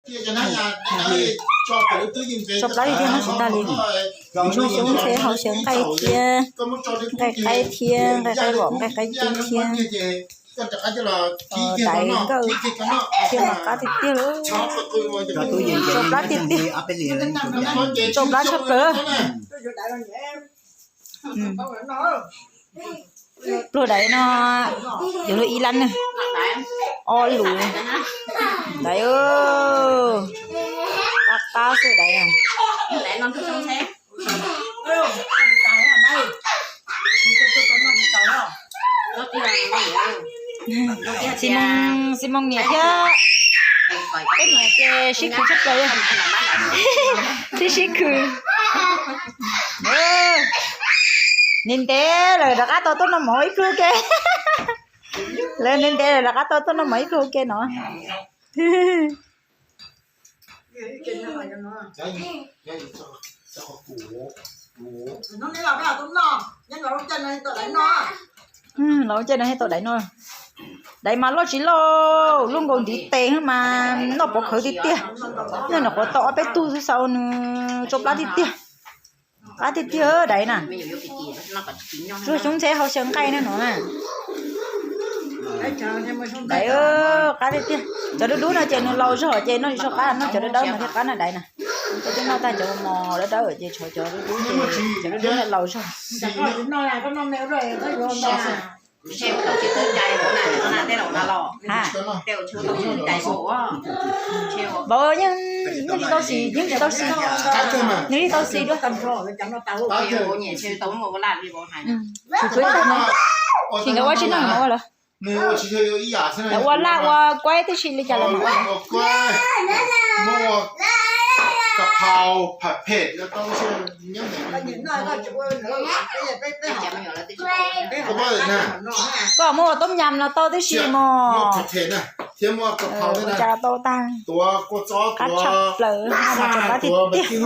Tso plab tiag tiag no tsis tag li. Ntsuag xyoob ntxhe hau xyaw nqaij thiab, nqaij qaib thiab, nqaij qaib vom, nqaij qaib cig thiab, daiv nkawj thiab nqaij qab tiag tiag li. Tso plab tiag tiag, tso plab tshaj plaws. Pluag daiv no, yog lub ib lab ne, ob lus daiv, qab qab xwb daiv. Xi Moos, Xi Moos niam thiab peb niam ces sib khwv tshaj plaws, sib sib khwv. Ntev ntev lawm rov qab tau tuaj noj mov ib pluag ke. Lawv ntev ntev lawm rov qab tau tuaj noj mov ib pluag ke no. Los caij no thiaj tau daiv no. Daiv mas loj tsis loj, lub nkaus ntiv tes mas noj pov khawv tiag tiag. Nyob nws quav tau ob peb tug xwb xav ua nws tso plab tiag tiag. Qab tiag tiag daiv na. Ntsuag xyoob ntxhe hau xyaw nqaij na no na. Daiv qab tiag tiag. Cov dub dub no ces nws laus zog ces noj tsis tshua qab, noj cov dawb dawb mas thiaj qab na daiv na. Cov twb noj tag cov mos dawb dawb ces tshuav cov dub dub ces cov dub dub no laus zog. Vauv yeej, yeej tsis tau xis, yeej tsis tau xis, nws li tau xis dua. Tsuas tshuav ib tug no, tsis nkawd ua tsis neej no ua lawm. Lawv ua laj ua kuaib tib si li cas los mas ua. Koj muab ua toob nyam los tau tib si mos. Ua cas los tau tag. Qab tshaj plaws, mas tso plab tiag tiag.